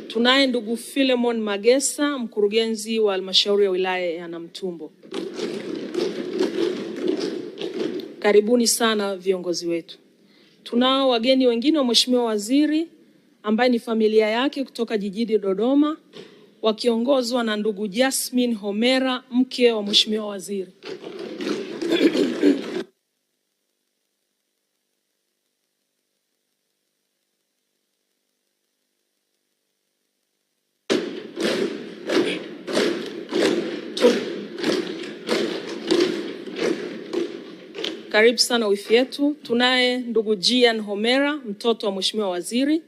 Tunaye ndugu Philemon Magesa, mkurugenzi wa halmashauri ya wilaya ya Namtumbo. Karibuni sana viongozi wetu. Tunao wageni wengine wa Mheshimiwa Waziri ambaye ni familia yake kutoka jijini Dodoma, wakiongozwa na ndugu Jasmine Homera, mke wa Mheshimiwa Waziri. Karibu sana wifi yetu. Tunaye ndugu Gian Homera, mtoto wa Mheshimiwa Waziri.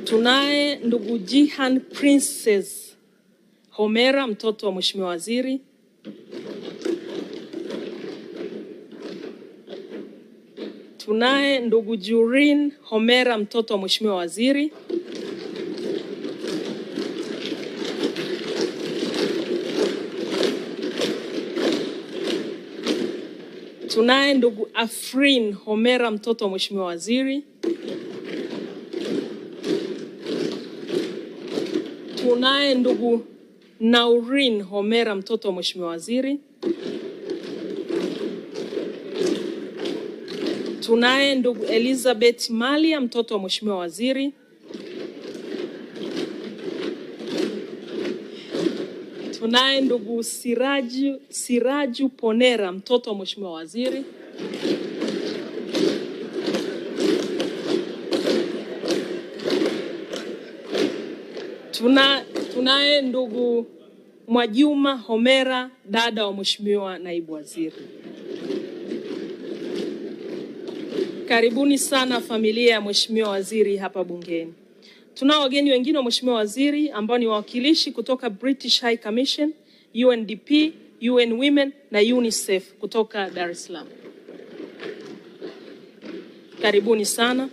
Tunaye ndugu Jihan Princess Homera, mtoto wa Mheshimiwa Waziri. Tunaye ndugu Jurin Homera, mtoto wa Mheshimiwa Waziri. Tunaye ndugu Afrin Homera, mtoto wa Mheshimiwa Waziri. Tunaye ndugu Naurin Homera, mtoto wa Mheshimiwa Waziri. Tunaye ndugu Elizabeth Malia, mtoto wa Mheshimiwa Waziri. Tunaye ndugu Siraju Ponera, mtoto wa Mheshimiwa Waziri. Tunaye ndugu Mwajuma Homera, dada wa Mheshimiwa Naibu Waziri. Karibuni sana familia ya Mheshimiwa Waziri hapa bungeni. Tunao wageni wengine wa Mheshimiwa Waziri ambao ni wawakilishi kutoka British High Commission, UNDP, UN Women na UNICEF kutoka Dar es Salaam. Karibuni sana.